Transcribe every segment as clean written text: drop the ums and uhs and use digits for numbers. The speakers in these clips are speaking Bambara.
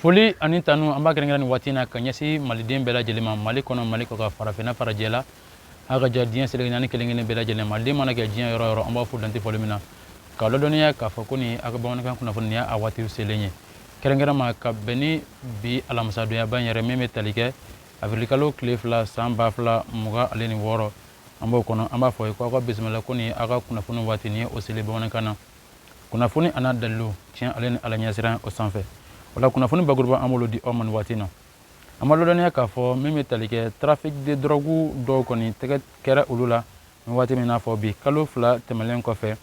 Foli ani tanu an b'a kɛrɛnkɛrɛn nin waati in na ka ɲɛsin maliden bɛɛ lajɛlen ma, Mali kɔnɔ, Mali kɔkan, farafinna, farajɛ la, a ka ja diɲɛ seleke naani kelen kelen bɛɛ lajɛlen. Maliden mana kɛ diɲɛ yɔrɔ yɔrɔ, an b'a fo dante foli min na k'a ladɔnniya k'a fɔ ko nin aw ka bamanankan kunnafoni nin y'a waati selen ye, kɛrɛnkɛrɛn ma ka bɛn ni bi alamisadonyaba in yɛrɛ min bɛ tali kɛ awirilikalo tile 2 san 2026. An b'o kɔnɔ, an b'a fɔ ye ko aw ka bisimila, ko nin aw ka kunnafoni waati nin ye o selen bamanankan na, kunnafoni a n'a dalilu, tiɲɛ ale ni Ala ɲɛsiran o sanfɛ. O la, kunnafoni bakuruba an b'olu di aw ma nin waati na. An b'a ladɔnniya k'a fɔ min bɛ tali kɛ trafic de drogue dɔw kɔni tɛgɛ kɛra olu la ni waati min n'a fɔ bi, kalo 2 tɛmɛlen kɔfɛ,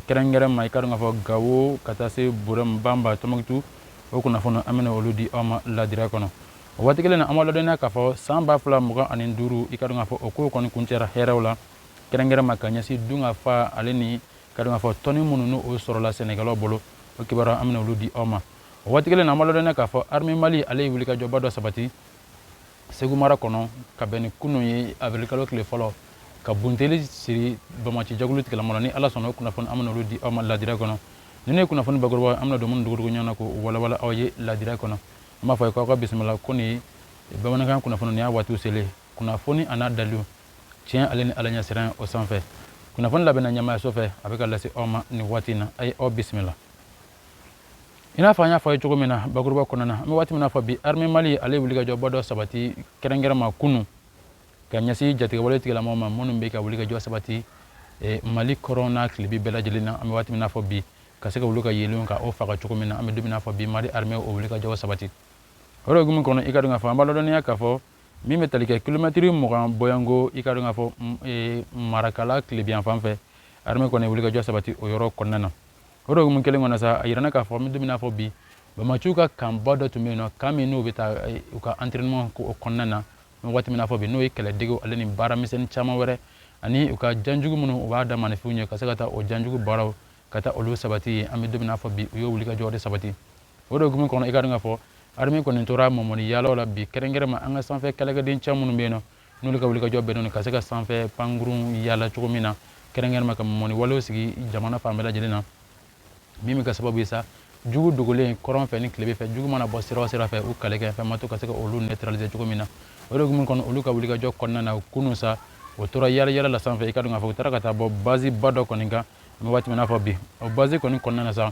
kɛrɛnkɛrɛn ma i ka dɔn k'a fɔ Gawo ka taa se Burɛmu, Banba, Tɔnbɔkutu, o kunnafoni an bɛna olu di aw ma ladira kɔnɔ. O waati kelen na, an b'a ladɔnniya k'a fɔ san 2025, i ka dɔn k'a fɔ o kow kɔni kuncɛra hɛrɛw la, kɛrɛnkɛrɛn ma ka ɲɛsin dunkafa ale ni ka dɔn k'a fɔ tɔni minnu n'o sɔrɔla sɛnɛkɛlaw bolo, o kibaruya an bɛna olu di aw ma. O waati kelen na, an b'a ladɔnniya k'a fɔ armée Mali ale ye wulikajɔba dɔ sabati Segu mara kɔnɔ ka bɛn ni kunun ye, awirilikalo tile fɔlɔ, ka bunteli siri bamaci jɛkulu tigilama la. Ni Ala sɔnna, o kunnafoni an bɛna olu di aw ma ladira kɔnɔ. Ninnu ye kunnafoni bakuruba, an bɛna don minnu dogodogo ɲɔgɔn na k'o walawala aw ye ladira kɔnɔ. An b'a fɔ ye k'aw ka bisimila, ko nin bamanankan kunnafoni nin y'a waatiw selen, kunnafoni a n'a dalilu, tiɲɛ ale ni Ala ɲɛsiran o sanfɛ. Kunnafoni labɛnna ɲɛmaayaso fɛ, a bɛ ka lase aw ma nin waati in na. A ye aw bisimila. I n'a fɔ an y'a fɔ a ye cogo min na bakuruba kɔnɔna na, an bɛ waati min na fɔ bi, armée Mali ale ye wulikajɔba dɔ sabati kɛrɛnkɛrɛn ma kunun ka ɲɛsin jatigɛwale tigilamaw ma minnu bɛ ka wulikajɔ sabati Mali kɔrɔn n'a tilebi bɛɛ lajɛlen na. An bɛ waati min na fɔ bi, ka se ka olu ka yelenw ka o faga cogo min na, an bɛ don min na fɔ bi, Mali armée o wulikajɔ sabati. O de hukumu kɔnɔ, i ka dɔn k'a fɔ an b'a ladɔnniya k'a fɔ min bɛ tali kɛ kilomɛtiri 20 bɔyanko, i ka dɔn k'a fɔ Marakala tilebiyan fan fɛ, armée kɔni ye wulikajɔ sabati o yɔrɔ kɔnɔna na. O de hukumu kelen kɔnɔ sa, a yirana k'a fɔ an bɛ don min na fɔ bi, bamaciw ka kanba dɔ tun bɛ yen nɔ, kan min n'u bɛ taa u ka entraînement o kɔnɔna na waati min na fɔ bi, n'o ye kɛlɛdegew ale ni baara misɛnnin caman wɛrɛ ani u ka janjugu minnu u b'a da maninfinw ye ka se ka taa o janjugu baaraw ka taa olu sabati yen. An bɛ don min na fɔ bi, u y'o wulikajɔ de sabati. O de hukumu kɔnɔ, i ka dɔn k'a fɔ armée kɔni tora mɔmɔni yaalaw la bi, kɛrɛnkɛrɛn ma an ka sanfɛ kɛlɛkɛden cɛ minnu bɛ yen nɔ, n'olu ka wulikajɔ bɛnnen don ka se ka sanfɛ pankurun yaala cogo min na, kɛrɛnkɛrɛn ma ka mɔmɔni walew sigi jamana fan bɛɛ lajɛlen na, min bɛ kɛ sababu ye sa, jugu dogolen kɔrɔn fɛ ni tilebin fɛ, jugu mana bɔ sira o sira fɛ, u kale kɛ fɛn ma to ka se ka olu neutraliser cogo min na. O de hukumu kɔnɔ, olu ka wulikajɔ kɔnɔna na kunun sa, o tora yaala yaala la sanfɛ. I ka dɔn k'a fɔ u taara ka taa bɔ base ba dɔ kɔni kan, an bɛ waati min n'a fɔ bi. O base kɔni kɔnɔna na sa,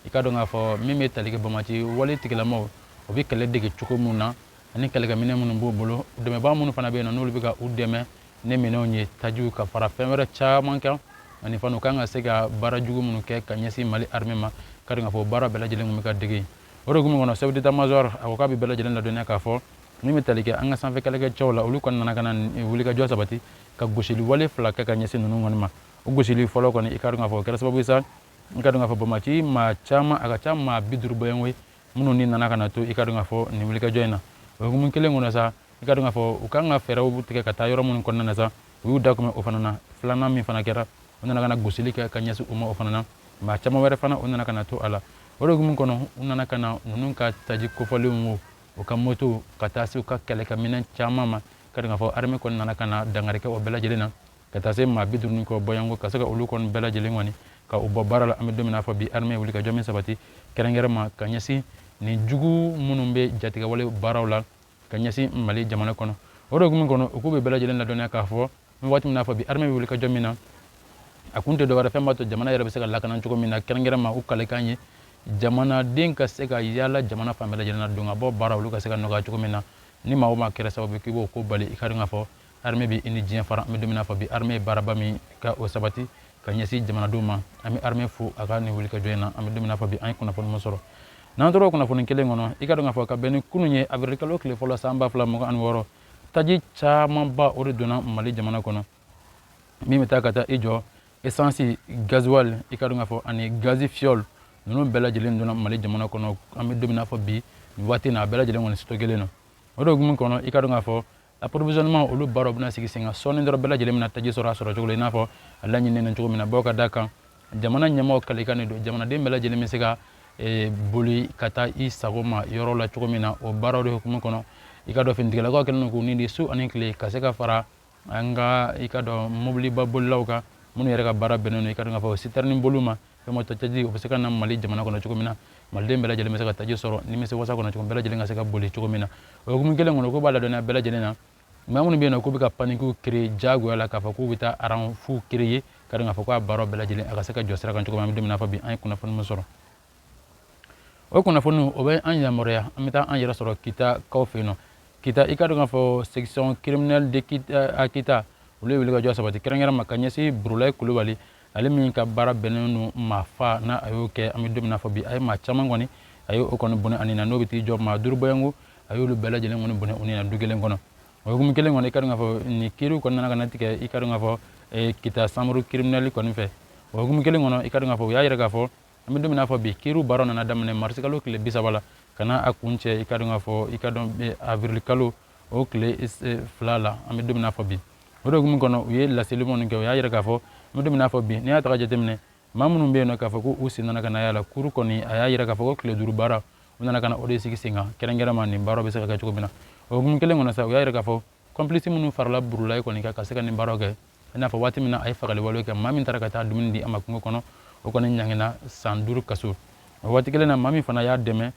i ka dɔn k'a fɔ min bɛ tali kɛ bamaci wale tigilamaw, o bɛ kɛlɛ dege cogo min na ani kɛlɛkɛminɛ minnu b'u bolo, dɛmɛbaa minnu fana bɛ yen nɔ, n'olu bɛ ka u dɛmɛ ni minɛnw ye, tajiw ka fara fɛn wɛrɛ caman kan, ani fana u kan ka se ka baara jugu minnu kɛ ka ɲɛsin Mali armée ma, ka dɔn k'a fɔ baara bɛɛ lajɛlen tun bɛ ka dege. O de hukumu kɔnɔ, chef d'état major a ko k'a bɛ bɛɛ lajɛlen ladɔnniya k'a fɔ min bɛ tali kɛ an ka sanfɛ kɛlɛkɛcɛw la, olu kɔni nana ka na wulikajɔ sabati ka gosili wale fila kɛ ka ɲɛsin ninnu kɔni ma. O gosili fɔlɔ kɔni, i ka dɔn k'a fɔ o kɛra sababu ye sa, i ka dɔn k'a fɔ bamaci maa caman, a ka ca maa 50 bɔɲɔgɔnko ye, minnu ni nana ka na to, i ka dɔn k'a fɔ nin wulikajɔ in na. O hukumu kelen kɔnɔ sa, i ka dɔn k'a fɔ u kan ka fɛɛrɛw tigɛ ka taa yɔrɔ minnu kɔnɔna na sa, u y'u da kunbɛn o fana na. Filanan min fana kɛra, u nana ka na gosili kɛ ka ɲɛsin u ma o fana na. Maa caman wɛrɛ fana, u nana ka na to a la. O de hukumu kɔnɔ, u nana ka na ninnu ka taji kofɔlenw wo, u ka moto, ka taa se u ka kɛlɛkɛminɛn caman ma, ka dɔn k'a fɔ armée kɔni nana ka na dankari kɛ o bɛɛ lajɛlen na, ka taa se maa 50 ni kɔ bɔyanko, ka se ka olu kɔni bɛɛ lajɛlen kɔni ka u bɔ baara la. An bɛ don min na fɔ bi, armée wuli ka jɔ min sabati kɛrɛnkɛrɛn ma ka ɲɛsin nin jugu minnu bɛ jatigɛwale baaraw la ka ɲɛsin Mali jamana kɔnɔ. O de hukumu kɔnɔ, u k'u bɛ bɛɛ lajɛlen ladɔnniya k'a fɔ n waati min na fɔ bi, armée bɛ wuli ka jɔ min na, a kun tɛ dɔwɛrɛ, fɛn b'a to jamana yɛrɛ bɛ se ka lakana cogo min na, kɛrɛnkɛrɛn ma u kalekan ye jamanaden ka se ka yaala jamana fan bɛɛ lajɛlen na, don ka bɔ baara olu ka se ka nɔgɔya cogo min na. Ni maa o maa kɛra sababu ye k'i b'o ko bali, i ka dɔn k'a fɔ armée bɛ i ni diɲɛ fara. An bɛ don min na fɔ bi, armée ye baaraba min ka o sabati ka ɲɛsin jamanadenw ma, an bɛ armée fo a ka nin wulikajɔ in na. An bɛ don min na fɔ bi, an ye kunnafoni min sɔrɔ, n'an tora o kunnafoni kelen kɔnɔ, i ka dɔn k'a fɔ ka bɛn ni kunun ye, avril kalo tile fɔlɔ san 2026, taji camanba o de donna Mali jamana kɔnɔ, min bɛ taa ka taa i jɔ essence, gasoil, i ka dɔn k'a fɔ ani gaz fuel, ninnu bɛɛ lajɛlen donna Mali jamana kɔnɔ. An bɛ don min na fɔ bi, nin waati in na, a bɛɛ lajɛlen kɔni stockelen don. O de hukumu kɔnɔ, i ka dɔn k'a fɔ approvisionnement olu baaraw bɛna sigi sen kan sɔɔni dɔrɔn, bɛɛ lajɛlen bɛna taji sɔrɔ a sɔrɔ cogo la, i n'a fɔ a laɲininen cogo min na. Bawo ka da kan jamana ɲɛmaaw kalikan de don, jamanaden bɛɛ lajɛlen bɛ se ka boli ka taa i sago ma yɔrɔ la cogo min na. O baaraw de hukumu kɔnɔ, i ka dɔn finitigilakaw kɛlen don k'u ni di su ani tile ka se ka fara an ka, i ka dɔn, mobiliba bolilaw kan, minnu yɛrɛ ka baara bɛnnen don, i ka dɔn k'a fɔ citerne boliw ma. Fɛn ma taji, o bɛ se ka na Mali jamana kɔnɔ cogo min na, maliden bɛɛ lajɛlen bɛ se ka taji sɔrɔ nimisi wasa kɔnɔ cogo, bɛɛ lajɛlen ka se ka boli cogo min na. O hukumu kelen kɔnɔ, ko b'a ladɔnniya bɛɛ lajɛlen na, maa minnu bɛ yen nɔ k'u bɛ ka panique créer diyagoya la, k'a fɔ k'u bɛ taa rang fu créer, ka dɔn k'a fɔ k'a baaraw bɛɛ lajɛlen a ka se ka jɔ sira kan cogo min. An bɛ don min na fɔ bi, an ye kunnafoni min sɔrɔ, o kunnafoni o bɛ an yamaruya an bɛ taa an yɛrɛ sɔrɔ Kitakaw fɛ yen nɔ. Kita, i ka dɔn k'a fɔ section criminelle de Kita, a Kita, olu ye wulikajɔ sabati kɛrɛnkɛrɛn ma ka ɲɛsin Burulayi Kulubali, ale min ka baara bɛnnen don maa fa n'a a y'o kɛ. An bɛ don min na fɔ bi, a ye maa caman kɔni, a ye o kɔni bɔnɛ ani na, n'o bɛ t'i jɔ maa 5 bɔɲɔgɔnko, a y'olu bɛɛ lajɛlen kɔni bɔnɛ u ni na du kelen kɔnɔ. O hukumu kelen kɔnɔ, i ka dɔn k'a fɔ nin kiiriw kɔni nana ka na tigɛ, i ka dɔn k'a fɔ Kita chambre criminelle kɔni fɛ. O hukumu kelen kɔnɔ, i ka dɔn k'a fɔ u y'a yira k'a fɔ an bɛ don min na fɔ bi, kiiriw baara nana daminɛ marisi kalo tile 30 la ka na a kun cɛ, i ka dɔn k'a fɔ, i ka dɔn, avril kalo o tile 2 la, an bɛ don min na fɔ bi. O de hukumu kɔnɔ, u ye laseli minnu kɛ, u y'a yira k'a fɔ an bɛ don min na fɔ bi, n'i y'a ta ka jateminɛ, maa minnu bɛ yen nɔ k'a fɔ ko u sen nana ka na y'a la, kuru kɔni a y'a yira k'a fɔ ko tile 5 baara, u nana ka na o de sigi sen kan kɛrɛnkɛrɛn ma, nin baaraw bɛ se ka kɛ cogo min na. O hukumu kelen kɔnɔ sa, u y'a yira k'a fɔ complice minnu farala Burulayi kɔni kan ka se ka nin baaraw kɛ, i n'a fɔ waati min na a ye fagali wale kɛ, maa min taara ka taa dumuni di a ma kungo kɔnɔ, o kɔni ɲangina san 5 kaso. O waati kelen na, maa min fana y'a dɛmɛ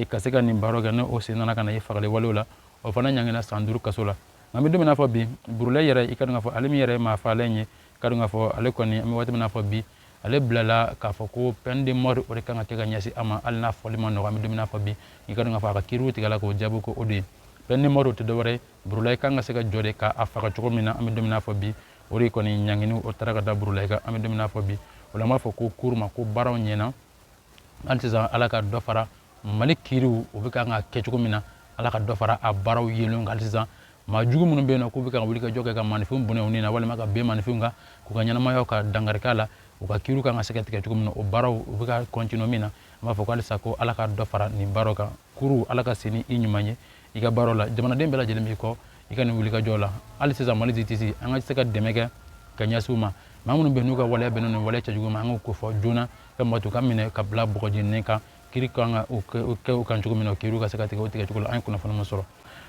ka se ka nin baaraw kɛ, n'o sen nana ka na ye fagali walew la, o fana ɲangina san 5 kaso la. Nka an bɛ don min na fɔ bi, Burulayi yɛrɛ, i ka dɔn k'a fɔ ale min yɛrɛ ye maa fagalen ye, ka dɔn k'a fɔ ale kɔni, an bɛ waati min na fɔ bi, ale bilala k'a fɔ ko peine de mort o de kan ka kɛ ka ɲɛsin a ma, hali n'a fɔli ma nɔgɔ. An bɛ don min na fɔ bi, i ka dɔn k'a fɔ a ka kiiriw tigɛla k'o jaabi ko o de ye peine de mort. O tɛ dɔwɛrɛ ye, Burulayi kan ka se ka jɔ de k'a faga cogo min na. An bɛ don min na fɔ bi, o de kɔni ɲangini o taara ka da Burulayi kan, an bɛ don min na fɔ bi. O la, an b'a fɔ ko cour ma ko baaraw ɲɛna. Hali sisan, Ala ka dɔ fara Mali kiiriw, o bɛ kan ka kɛ cogo min na, Ala ka dɔ fara a baaraw yeelen kan. Hali sisan, maa jugu minnu bɛ yen nɔ k'u bɛ ka wuli ka jɔ kɛ ka maaninfinw bɔnɛ u ni na, walima ka bin maaninfinw kan k'u ka ɲɛnamayaw ka dankari k'a la, u ka kiiriw kan ka se ka tigɛ cogo min na, o baaraw u bɛ ka continuer min na, an b'a fɔ ko halisa ko Ala ka dɔ fara nin baaraw kan. Kuru, Ala ka se ni i ɲuman ye i ka baaraw la. Jamanaden bɛɛ lajɛlen b'i kɔ i ka nin wulikajɔ la. Hali sisan, Mali justice, an ka se ka dɛmɛ kɛ ka ɲɛsin u ma. Maa minnu bɛ n'u ka waleya bɛnnen don waleya cɛjugu ma, an k'o fɔ joona, fɛn b'a to ka minɛ ka bila bɔgɔjinin kan, kiiri kan ka o kɛ u kan cogo min na, o kiiriw ka se ka tigɛ o tigɛ cogo la. An ye kunnafoni min sɔrɔ,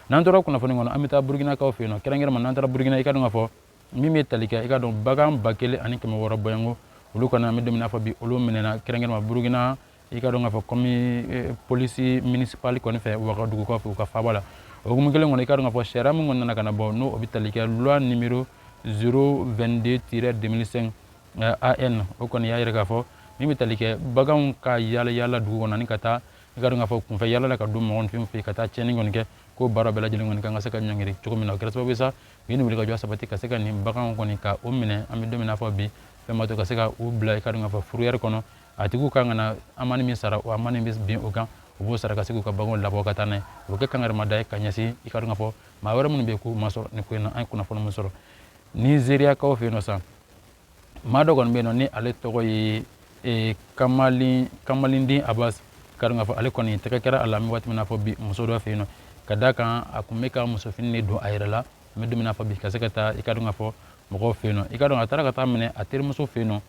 n'an tora kunnafoni kɔnɔ, an bɛ taa Burukinakaw fɛ yen nɔ. Kɛrɛnkɛrɛnma, n'an taara Burukina, i ka dɔn k'a fɔ min bɛ tali kɛ, i ka dɔn, bagan 1600 bɔɲɔgɔnko, olu kɔni, an bɛ don min na fɔ bi, olu minɛna kɛrɛnkɛrɛnma Burukina, i ka dɔn k'a fɔ comme police municipale kɔni fɛ, Wagadugu kɔfɛ, u ka faaba la. O hukumu kelen kɔnɔ, i ka dɔn k'a fɔ sariya min kɔni nana ka na bɔ, n'o o bɛ tali kɛ loi numéro 022-2005 AN, o kɔni y'a yira k'a fɔ min bɛ tali kɛ baganw ka yaala yaala dugu kɔnɔ ani ka taa, i ka dɔn k'a fɔ, kunfɛ yaala la ka don mɔgɔninfinw fɛ ka taa tiɲɛni kɔni kɛ, k'o baara bɛɛ lajɛlen kɔni kan ka se ka ɲangiri cogo min na. O kɛra sababu ye sa, u ye nin wulikajɔ sabati ka se ka nin baganw kɔni ka o minɛ, an bɛ don min na fɔ bi, fɛn b'a to ka se ka u bila, i ka dɔn k'a fɔ, fourrière kɔnɔ. A tigiw kan ka na amende min sara, o amende bɛ bin o kan, u b'o sara ka se k'u ka baganw labɔ ka taa n'a ye. O bɛ kɛ kangarimada ye ka ɲɛsin, i ka dɔn k'a fɔ, maa wɛrɛ minnu bɛ yen k'u ma sɔrɔ nin ko in na. An ye kunnafoni min sɔrɔ Nizeriyakaw fɛ yen nɔ sa, maa dɔ kɔni bɛ yen nɔ ni ale tɔgɔ ye Kamaliden Abbas, ka dɔn k'a fɔ ale kɔni tɛgɛ kɛra a la, an bɛ waati min na fɔ bi, muso dɔ fɛ yen nɔ, ka d'a kan a tun bɛ ka musofini de don a yɛrɛ la, an bɛ don min na fɔ bi, ka se ka taa, i ka dɔn k'a fɔ, mɔgɔw fɛ yen nɔ. I ka dɔn, a taara ka taa minɛ a terimuso fɛ yen nɔ,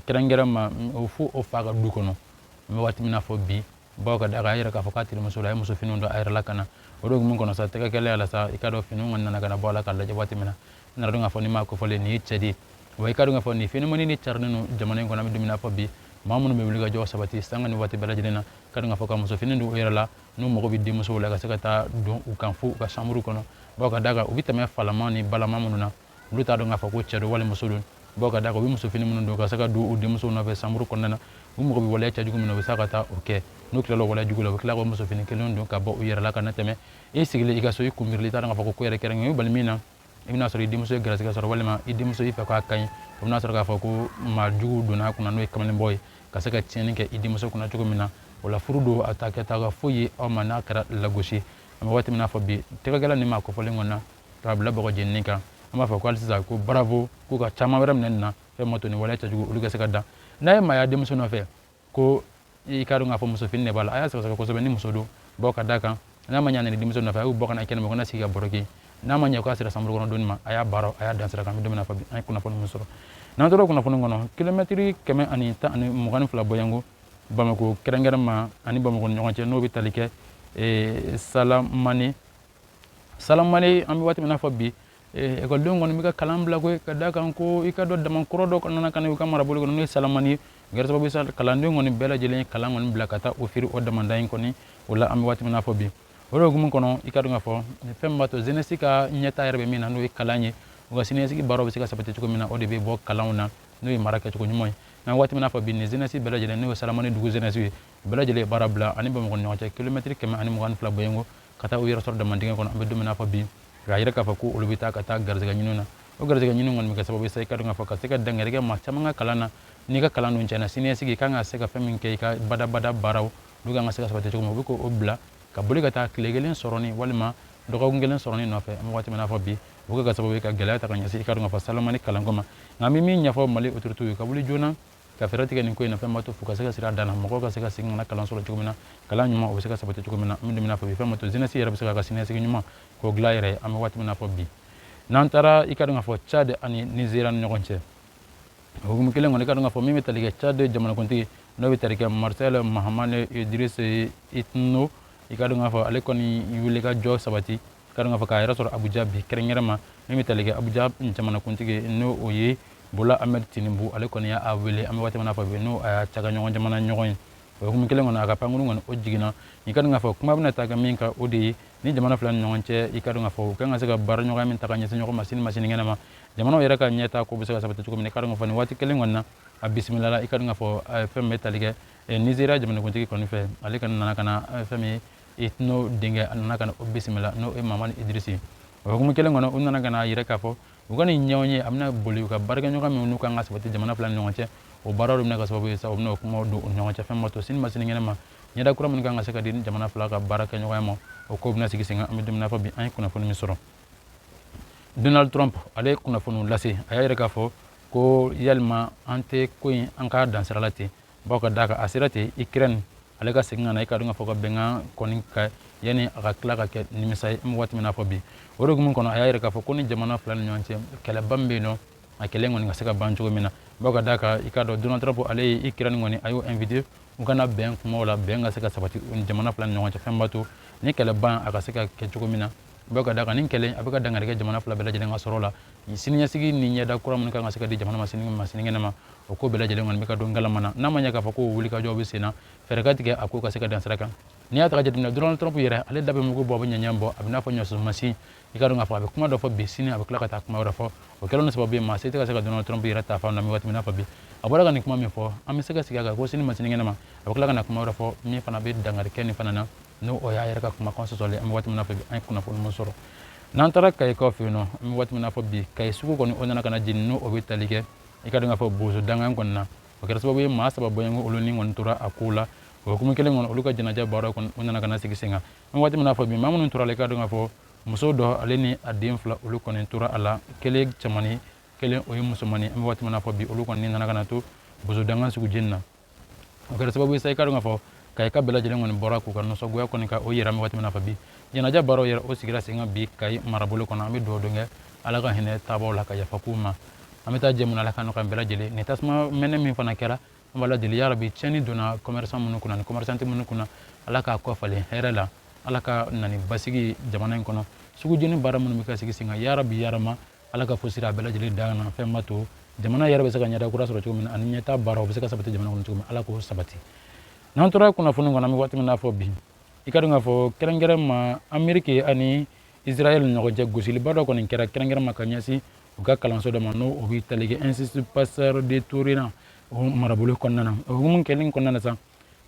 kɛrɛnkɛrɛn ma o fo o fa ka du kɔnɔ, an bɛ waati min na fɔ bi, bawo ka d'a kan a y'a yira k'a fɔ k'a terimuso la, a ye muso finiw don a yɛrɛ la ka na. O de hukumu kɔnɔ sa, tɛgɛ kɛlen a la sa, i ka dɔn, finiw kɔni nana ka na bɔ a la k'a lajɛ waati min na, n nana dɔn k'a fɔ ni maa kofɔlen nin ye cɛ de ye. Wa i ka dɔn k'a fɔ nin phénomène ni carilen don jamana in kɔnɔ, an bɛ don min na fɔ bi, maa minnu bɛ wuli ka jɔ sabati sanga ni waati bɛɛ lajɛlen na, ka dɔn k'a fɔ ka muso fini don u yɛrɛ la, n'u mago bɛ denmusow la, ka se ka taa don u kan fo u ka chambre kɔnɔ, bawo ka d'a kan u bɛ tɛmɛ falama ni balama minnu na, olu t'a dɔn k'a fɔ ko cɛ don wali muso don, bawo ka d'a kan u bɛ muso fini minnu don ka se ka don u denmusow nɔfɛ chambre kɔnɔna na, u mago bɛ waleya cɛjugu min na, u bɛ se ka taa o kɛ. N'u tilala waleya jugu la, u bɛ tila ka muso fini kelen don ka bɔ u yɛrɛ la ka na tɛmɛ. E sigilen i ka so, i kun miirili, i t'a dɔn k'a fɔ ko ko yɛrɛ kɛra. I bɛ bali min na, i bɛna sɔrɔ i denmuso ye garisigɛ sɔrɔ, walima i denmuso i fɛ k'a ka ɲi, o bɛna sɔrɔ k'a fɔ ko maa jugu donna a kunna, n'o ye kamalenbɔ ye, ka se ka tiɲɛni kɛ i denmuso kunna cogo min na. O la, furu don a ta kɛ taa ka foyi ye aw ma n'a kɛra lagosi. An bɛ waati min na fɔ bi, tɛgɛgɛla ni maa kofɔlen kɔni na k'a bila bɔgɔ jeninen kan, an b'a fɔ ko hali sisan ko bravo, k'u ka caman wɛrɛ minɛ nin na, fɛn ma to ni waleya cɛjugu olu ka se ka dan. N'a ye maa y'a denmuso nɔfɛ ko i ka dɔn k'a fɔ muso fini de b'a la, a y'a sɛgɛsɛgɛ kosɛbɛ ni muso don, bawo ka d'a kan n'a ma ɲɛ, a nana denmuso nɔfɛ, a y'u bɔ ka na kɛnɛma, ko na sigi ka baro kɛ. N'a ma ɲɛ k'a sera chambre kɔnɔ donni ma, a y'a baara, a y'a dan sira kan. An bɛ don min na fɔ bi, an ye kunnafoni min sɔrɔ, n'an tora kunnafoni kɔnɔ, kilomɛtiri 122 bɔɲɔgɔnko Bamako kɛrɛnkɛrɛn ma ani Bamako ni ɲɔgɔn cɛ, n'o bɛ tali kɛ Salamane, Salamane, an bɛ waati min na fɔ bi, Ekɔlidenw kɔni bɛ ka kalan bila koyi, ka d'a kan ko i ka dɔn dama kura dɔ nana ka na u ka marabolo kɔnɔ, n'o ye Salamani ye. O kɛra sababu ye sa, kalandenw kɔni bɛɛ lajɛlen ye kalan kɔni bila ka taa o firi o damanda in kɔni o la. An bɛ waati min na fɔ bi, o de hukumu kɔnɔ, i ka dɔn k'a fɔ fɛn min b'a to jeunesse ka ɲɛtaa yɛrɛ bɛ min na, n'o ye kalan ye, u ka siniɲɛsigi baaraw bɛ se ka sabati cogo min na, o de bɛ bɔ kalanw na, n'o ye mara kɛcogo ɲuman ye. Nka waati min na fɔ bi, nin jeunesse bɛɛ lajɛlen, n'o ye Salamani dugu jeunesse ye, u bɛɛ lajɛlen ye baara bila ani Bamakɔ ni ɲɔgɔn cɛ kilomɛtiri 122 bɔɲɔgɔnko, ka taa u yɛrɛ sɔrɔ dama dingɛ kɔnɔ. An bɛ don min na fɔ bi, k'a yira k'a fɔ ko olu bɛ taa ka taa garisɛgɛ ɲini na. O garisɛgɛ ɲini kɔni bɛ kɛ sababu ye sa, i ka dɔn k'a fɔ ka se ka dankari kɛ maa caman ka kalan na. N'i ka kalan dun tiɲɛna, siniɲɛsigi i kan ka se ka fɛn min kɛ, i ka badabada baaraw, olu kan ka se ka sabati cogo min, u bɛ k'o bila ka boli ka taa tile kelen sɔrɔni walima dɔgɔkun kelen sɔrɔni nɔfɛ. An bɛ waati min na fɔ bi, o bɛ kɛ sababu ye ka gɛlɛya ta ka ɲɛsin, i ka dɔn k'a fɔ, Salamani kalanko ma. Nka an bɛ min ɲɛfɔ Mali autorités ye, ka wuli joona ka fɛɛrɛ tigɛ nin ko in na, fɛn b'a to fo ka se ka sira dan na, mɔgɔw ka se ka segin ka na kalan sɔrɔ cogo min na, kalan ɲuman o bɛ se ka sabati cogo min na. An bɛ don min na fɔ bi, fɛn b'a to jeunesse yɛrɛ bɛ se k'a ka siniɲɛsigi ɲuman k'o dilan yɛrɛ ye. An bɛ waati min na fɔ bi, n'an taara, i ka dɔn k'a fɔ, Tchad ani Nizeriya ni ɲɔgɔn cɛ, o hukumu kelen kɔnɔ, i ka dɔn k'a fɔ min bɛ tali kɛ Tchad jamanakuntigi, n'o bɛ tali kɛ Marcel Mahamane Idriss Itno, i ka dɔn k'a fɔ ale kɔni wuli ka jɔ sabati, i ka dɔn k'a fɔ k'a yɛrɛ sɔrɔ Abuja bi, kɛrɛnkɛrɛn ma min bɛ tali kɛ Abuja jamanakuntigi, n'o o ye Bola Ahmed Tinubu, ale kɔni y'a wele. An bɛ waati min na fɔ bi, n'o a y'a caka ɲɔgɔn jamana ɲɔgɔn ye, o hukumu kelen kɔnɔ, a ka pankuru kɔni o jiginna. I ka dɔn k'a fɔ kuma bɛna taa kɛ min kan, o de ye ni jamana fila ni ɲɔgɔn cɛ, i ka dɔn k'a fɔ u kan ka se ka baara ɲɔgɔnya min ta ka ɲɛsin ɲɔgɔn ma sini ma sinikɛnɛ ma, jamanaw yɛrɛ ka ɲɛtaa ko bɛ se ka sabati cogo min na. I ka dɔn k'a fɔ nin waati kelen kɔni na, a bisimila, i ka dɔn k'a fɔ fɛn min bɛ tali kɛ Nizeriya jamanakuntigi kɔni fɛ, ale kɔni nana ka na fɛn min ye Itno denkɛ, a nana ka na o bisimila, n'o ye Mamani Idirisi. O hukumu kelen kɔnɔ, u nana ka na yɛrɛ k'a fɔ u ka nin ɲɔgɔn ye, a bɛna boli u ka baarakɛɲɔgɔn min n'u kan ka sabati jamana fila ni ɲɔgɔn cɛ, o baaraw de bɛna kɛ sababu ye sa, u bɛna o kumaw don u ni ɲɔgɔn cɛ. Fɛn ma to sini ma sinikɛnɛ ma, ɲɛda kura minnu kan ka se ka di jamana fila ka baarakɛɲɔgɔnya ma, o ko bɛna sigi sen kan. An bɛ don min na fɔ bi, an ye kunnafoni min sɔrɔ, Donald Trump ale ye kunnafoniw lase, a y'a yɛrɛ k'a fɔ ko yalima an tɛ ko in an k'a dan sira la ten, bawo ka d'a kan a sera ten Ukraine ale ka segin ka na, i ka dɔn k'a fɔ ka bɛnkan kɔni ka yanni a ka tila ka kɛ nimisa ye. An bɛ waati min na fɔ bi, o de hukumu kɔnɔ, a y'a yɛrɛ k'a fɔ ko ni jamana fila ni ɲɔgɔn cɛ kɛlɛba min bɛ yen nɔ, a kɛlɛ kɔni ka se ka ban cogo min na, bawo ka d'a kan, i k'a dɔn, Donald Trump ale ye Ukraine kɔni a y'o invité u kana bɛn kumaw la, bɛn ka se ka sabati jamana fila ni ɲɔgɔn cɛ, fɛn b'a to ni kɛlɛban a ka se ka kɛ cogo min na, bawo ka d'a kan ni kɛlɛ a bɛ ka dankari kɛ jamana fila bɛɛ lajɛlen ka sɔrɔ la, siniɲɛsigi ni ɲɛda kura minnu kan ka se ka di jamana ma sini ma sinikɛnɛ ma, o ko bɛɛ lajɛlen kɔni bɛ ka don galama na. N'a ma ɲɛ k'a fɔ ko wulikajɔ bɛ sen na, fɛɛrɛ ka tigɛ a ko ka se ka dan sira kan. N'i y'a ta ka jateminɛ, Donald Trump yɛrɛ ale da bɛ mugu bɔ, a bɛ ɲɛɲɛ bɔ, a bɛ n'a fɔ ɲɔsunmasin. I ka dɔn k'a fɔ a bɛ kuma dɔ fɔ bi, sini a bɛ tila ka taa kuma wɛrɛ fɔ. O kɛlen sababu ye maa si tɛ ka se ka Donald Trump yɛrɛ ta fan na. Bɛ waati min na fɔ bi, a bɔra ka nin kuma min fɔ, an bɛ se ka sigi a kan ko sini ma sinikɛnɛ ma, a bɛ tila ka na kuma wɛrɛ fɔ min fana bɛ dankari kɛ nin fana na, n'o o y'a yɛrɛ ka kumakan sɔsɔlen. An bɛ waati min na fɔ bi, an ye kunnafoni min sɔrɔ, n'an taara Kayikaw fɛ yen nɔ, an bɛ waati min na fɔ bi, Kayi sugu kɔni o nana ka na jeni, n'o o bɛ tali kɛ, i ka dɔn k'a fɔ, bozo dangan kɔni na. O kɛra sababu ye maa saba bɔɲɔgɔn olu ni kɔni tora a ko la. O hukumu kelen kɔnɔ, olu ka jɛnajɛ baara kɔni o nana ka na sigi sen kan. An waati min na fɔ bi, maa minnu tora la, i ka dɔn k'a fɔ muso dɔ ale ni a den fila, olu kɔni tora a la, kelen cɛmannin, kelen o ye musomannin. An bɛ waati min na fɔ bi, olu kɔni nana ka na to bozo dangan sugu jeni na. O kɛra sababu ye sa, i ka dɔn k'a fɔ Kayi ka bɛɛ lajɛlen kɔni bɔra k'u ka nisɔngoya kɔni ka o yira. An bɛ waati min na fɔ bi, jɛnajɛ baaraw yɛrɛ o sigira sen kan bi Kayi marabolo kɔnɔ. An bɛ dugawu don kɛ, Ala ka hinɛ taabaw la, ka yafa k'u ma. An bɛ taa jɛ mun, Ala ka nɔgɔya bɛɛ lajɛlen. Nin tasuma mɛnɛ min fana kɛra, an b'a deli yarabi, tiɲɛni donna commerçant minnu kunna ni commerçante minnu kunna, Ala k'a kɔ falen hɛrɛ la, Ala ka na ni basigi jamana in kɔnɔ. Sugu jeni baara minnu bɛ ka sigi sen kan, yarabi yarama, Ala ka fosi a bɛɛ lajɛlen dan na, fɛn ma to jamana yɛrɛ bɛ se ka ɲɛda kura sɔrɔ cogo min na, ani ɲɛtaa baara o bɛ se ka sabati jamana kɔnɔ cogo min, Ala k'o sabati. N'an tora kunnafoni kɔnɔ, an bɛ waati min na fɔ bi, i ka dɔn k'a fɔ kɛrɛnkɛrɛn ma Ameriki ani Israël ni ɲɔgɔn cɛ, gosiliba dɔ kɔni kɛra kɛrɛnkɛrɛn ma ka ɲɛsin u ka kalanso dɔ ma, n'o o bɛ tali kɛ Institut Pasteur de Torina o marabolo kɔnɔna na. O hukumu kɛlen kɔnɔna na sa,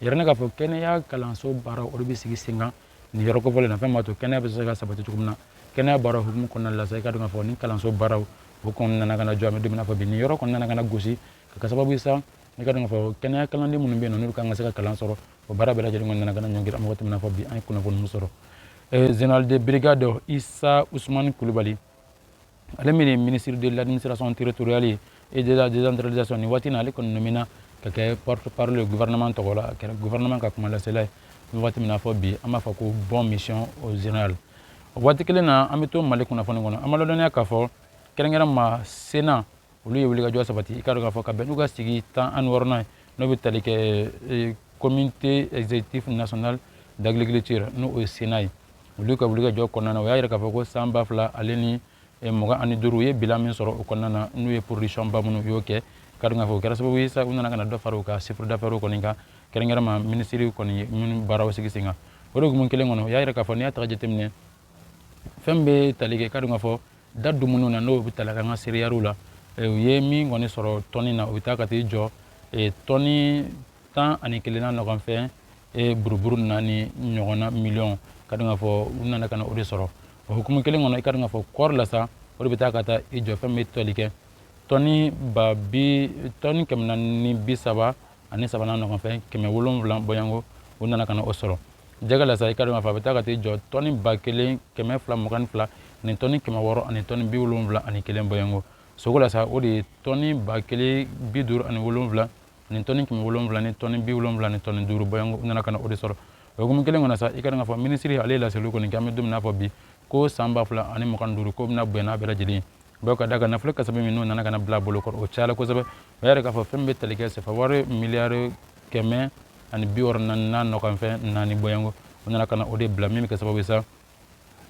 yɛrɛ ne k'a fɔ kɛnɛya kalanso baara olu bɛ sigi sen kan nin yɔrɔ kofɔlen na, fɛn b'a to kɛnɛya bɛ se ka sabati cogo min na. Kɛnɛya baara hukumu kɔnɔna la sa, i ka dɔn k'a fɔ ni kalanso baaraw o kɔni nana ka na jɔ. An bɛ don min na fɔ bi, nin yɔrɔ kɔni nana ka na gosi ka kɛ sababu ye sa, i ka dɔn k'a fɔ kɛnɛya kalanden minnu bɛ yen nɔ, n'olu kan ka se ka kalan sɔrɔ, o baara bɛɛ lajɛlen kɔni nana ka na ɲɔngiri. An bɛ waati min na fɔ bi, an ye kunnafoni min sɔrɔ, général de brigade Issa Ousmane Coulibaly, ale min ye ministre de l'Administration territoriale et de la Décentralisation, nin waati in na ale kɔni nommé ka kɛ porte parole gouvernement tɔgɔ la, a kɛra gouvernement ka kumalasela ye. An bɛ waati min na fɔ bi, an b'a fɔ ko bonne mission au général. O waati kelen na, an bɛ to Mali kunnafoni kɔnɔ. An b'a ladɔnniya k'a fɔ kɛrɛnkɛrɛn ma Sénat olu ye wulikajɔ sabati, i ka dɔn k'a fɔ ka bɛn n'u ka sigi 16nan ye, n'o bɛ tali kɛ Comité exécutif national d'agriculture, n'o ye Sénat ye. Olu ka wulikajɔ kɔnɔna na, o y'a yira k'a fɔ ko san ba fila ale ni 25, u ye bilan min sɔrɔ o kɔnɔna na, n'u ye production ba minnu y'o kɛ, ka dɔn k'a fɔ o kɛra sababu ye sa, u nana ka na dɔ fara u ka chiffre d'affaires kɔni kan, kɛrɛnkɛrɛn minisiri kɔni minnu baaraw sigi sen kan. O de hukumu kelen kɔnɔ, u y'a yira k'a fɔ n'i y'a ta ka jateminɛ, fɛn bɛ tali kɛ, ka dɔn k'a fɔ da dumuni na, n'o bɛ tali kɛ an ka céréales la, u ye min kɔni sɔrɔ tɔni na, u bɛ taa ka t'i jɔ tɔni 11 na ɲɔgɔn fɛ buruburu 4 ɲɔgɔnna miliyɔn, ka dɔn k'a fɔ u nana ka na o de sɔrɔ. O hukumu kelen kɔnɔ, i ka dɔn k'a fɔ kɔɔri la sa, o de bɛ taa ka taa i jɔ fɛn bɛ tali kɛ tɔni ba bi tɔni 433 na ɲɔgɔn fɛ 700 bɔɲɔgɔnko, u nana ka na o sɔrɔ. Jɛgɛ la sa, i ka dɔn k'a fɔ a bɛ taa ka t'i jɔ tɔni 1222 ani tɔni 600 ani tɔni 71 bɔɲɔgɔnko. Sogo la sa, o de ye tɔni 1057 ani tɔni 700 ni tɔni 70 ni tɔni 5 bɔɲɔgɔnko, u nana ka na o de sɔrɔ. O hukumu kelen kɔnɔ sa, i ka dɔn k'a fɔ minisiri ale ye laseliw kɔni kɛ, an bɛ don min n'a fɔ bi, ko san 2025 ko bɛna bonya n'a bɛɛ lajɛlen ye, bawo ka d'a kan nafolo kasabi min n'o nana ka na bila bolo kɔrɔ, o cayala kosɛbɛ. O y'a yira k'a fɔ fɛn bɛ tali kɛ sefa wari miliyari 164 n'a nɔgɔnfɛn 4 bɔɲɔgɔnko, o nana ka na o de bila, min bɛ kɛ sababu ye sa,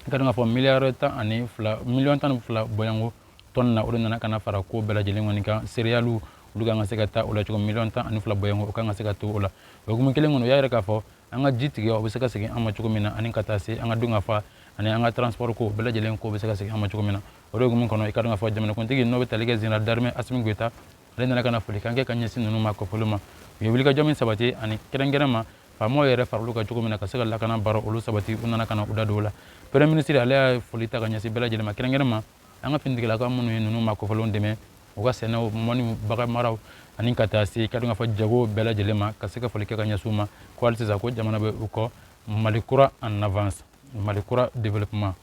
i ka dɔn k'a fɔ miliyari 12, miliyɔn 12 bɔɲɔgɔnko tɔni na, o de nana ka na fara ko bɛɛ lajɛlen kɔni kan. Céréales, olu kan ka se ka taa o la cogo, miliyɔn 12 bɔɲɔgɔnko, o kan ka se ka to o la. O hukumu kelen kɔnɔ, o y'a yira k'a fɔ an ka ji tigɛ, o bɛ se ka segin an ma cogo min na, ani ka taa se an ka dun ka fa ani an ka transport ko bɛɛ lajɛlen ko bɛ se ka segin an ma cogo min na. O de hukumu kɔnɔ, i ka dɔn k'a fɔ jamanakuntigi, n'o bɛ tali kɛ général d'armée Assimi Goïta, ale nana ka na folikan kɛ ka ɲɛsin ninnu ma kɔfɔli ma. U ye wulikajɔ min sabati, ani kɛrɛnkɛrɛn ma faamaw yɛrɛ faral'u kan cogo min na ka se ka lakana baara olu sabati, u nana ka na u da don o la. Premier ministre ale y'a foli ta ka ɲɛsin bɛɛ lajɛlen ma, kɛrɛnkɛrɛn ma an ka finitigilakaw minnu ye ninnu ma kɔfɔlenw dɛmɛ u ka sɛnɛw, mɔniw, bagan maraw, ani ka taa se, ka dɔn k'a fɔ jago bɛɛ lajɛlen ma, ka se ka foli kɛ ka ɲɛsin u ma, ko hali sisan ko jamana bɛ u kɔ. Mali kura en avance, Mali kura développement.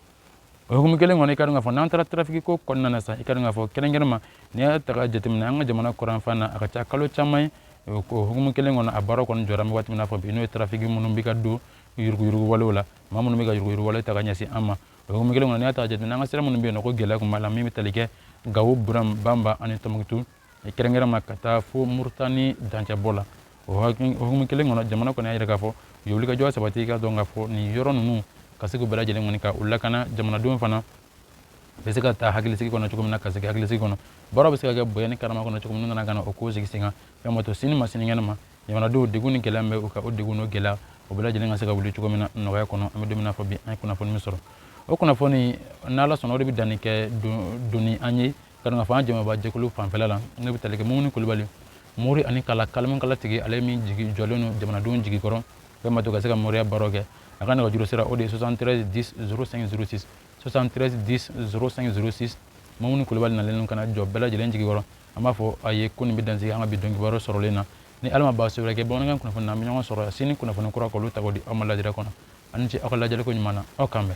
O hukumu kelen kɔnɔ, i ka dɔn k'a fɔ n'an taara trafic ko kɔnɔna na sa, i ka dɔn k'a fɔ kɛrɛnkɛrɛn ma, n'i y'a ta ka jateminɛ an ka jamana kɔrɔnfan na, a ka ca kalo caman ye, o hukumu kelen kɔnɔ, a baara kɔni jɔra. An bɛ waati min na fɔ bi, n'o ye trafic minnu bɛ ka don yuruguyurugu walew la, maa minnu bɛ ka yuruguyurugu wale ta ka ɲɛsin an ma. O hukumu kelen kɔnɔ, n'i y'a ta ka jateminɛ, an ka sira minnu bɛ yen nɔ ko gɛlɛya tun b'a la, min bɛ tali kɛ Gawo, Buram, Banba ani Tɔnbukutu, kɛrɛnkɛrɛn ma ka taa fo Murutani dancɛbɔ la. O hukumu kelen kɔnɔ, jamana kɔni y'a yira k'a fɔ u ye wulikajɔ sabati, i ka dɔn k'a fɔ nin yɔrɔ ninnu ka se k'u bɛɛ lajɛlen kɔni ka u lakana, jamanadenw fana bɛ se ka taa hakilisigi kɔnɔ cogo min na, ka segin hakilisigi kɔnɔ, baara bɛ se ka kɛ bonya ni karama kɔnɔ cogo min. N'u nana ka na o ko sigi sen kan, fɛn ma to sini ma sinikɛnɛ ma, jamanadenw degun ni gɛlɛya min bɛ u kan, o degun n'o gɛlɛya, o bɛɛ lajɛlen ka se ka wuli cogo min na nɔgɔya kɔnɔ. An bɛ don min na fɔ bi, an ye kunnafoni min sɔrɔ, o kunnafoni, n'Ala sɔnna, o de bɛ danni kɛ donni an ye, ka dɔn k'a fɔ an jɛmɛba jɛkulu fanfɛla la, n'o bɛ tali kɛ Mumuni Kulubali, mori ani kala kalamu tigi, ale min jigi jɔlen don jamanadenw jigi kɔrɔ, fɛn ma to ka se ka moriya baaraw kɛ. A ka nɛgɛjuru sira, o de ye 73 10 05 06, 73 10 05 06. Mumuni Kulubali nalen don ka na jɔ bɛɛ lajɛlen jigi kɔrɔ. An b'a fɔ a ye ko nin bɛ dansigi an ka bi don kibaru sɔrɔlen na. Ni Ala ma baasi wɛrɛ kɛ, bamanankan kunnafoni na, an bɛ ɲɔgɔn sɔrɔ sini kunnafoni kura k'olu ta k'o di aw ma lajɛrɛ kɔnɔ. Aw ni ce aw ka lajɛliko ɲuman na, aw k'an bɛn.